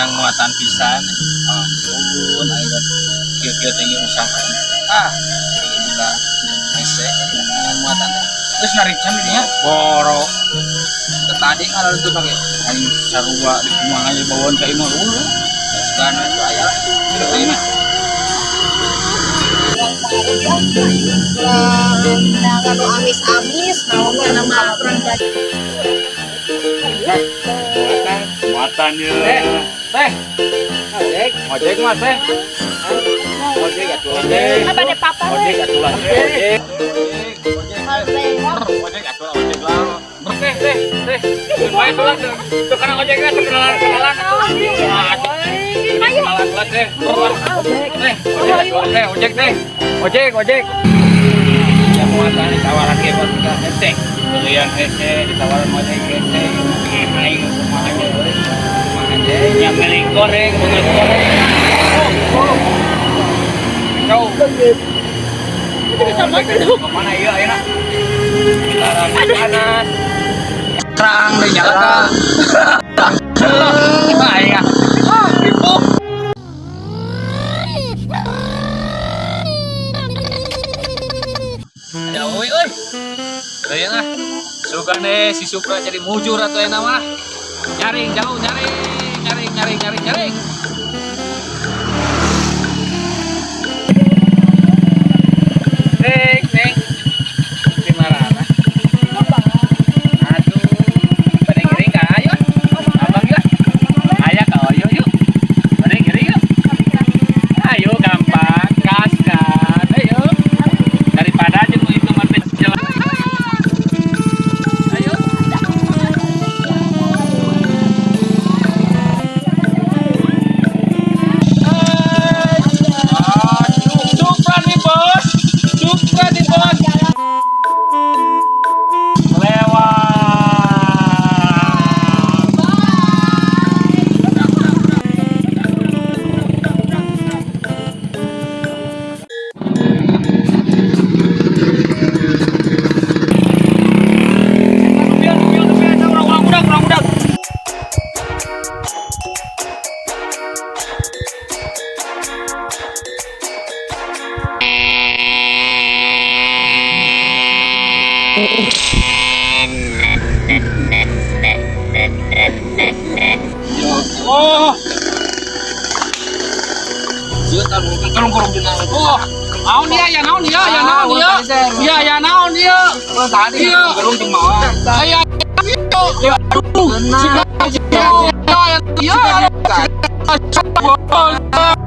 Hayang muatan pisan. Ampun, aing kieu-kieu teh ieu usaha. Ah, ieu buka hese dengan muatan teh. Terus narican di dinya. Boro. Tadi ngaran tuh pake. Aing sarua di kumaha nya bawaan ka imah eueuh. Segana itu aya lah. Kieu mah. Neangan nu amis-amis, naon we nama aturan. Muatan ye. Teh, teh. Ojek. Ojek mah teh. Ojek atuh ojek. Apa deh papa we? Ojek atuh lah. Ojek. Ojek. Ojek atuh ojek lah. Teh, teh, teh. Bae tuh lah. Tuh kana ojek teh kenalan kenalan atuh. Ayo. Kenalan lah teh. Teh, ojek atuh teh, ojek teh. Ojek, ojek. Ya muatan ditawaran ge buat tiga hese. Belian hese ditawaran ojek hese. Aing kumaha nya euy. Kumaha nya nya milik goreng, beungeut goreng. Oh, oh. Kau. Kemana ieu ayeuna? Panas. Terang deh nyala ka. Aing ah. Ah, ripuh. Ya euy euy. Leuyeung ah. Suka deh si Supra jadi mujur atau enak mah. Nyaring jauh nyaring nyaring nyaring nyaring nyaring. Neng, neng. Di marana? Aduh, pada ngiring ka ayo. Abang yuk. Aya ka oyo yuk. Pada ngiring yuk. Ayo gampang, gaskan. Ayo. Daripada jeung nu itu mah teh jalan. Ayo. Aduh, Supra nih bos. Supra nih bos. Lewat. Mobil, mobil, mobil, orang, orang budak, orang budak. Oh. Kalung kalung Oh, naon dia ya naon dia ya naon dia. Ya ya naon dia. Tadi Iya. gerung jeung mawa. Aya ya aduh. Si ya ya ya.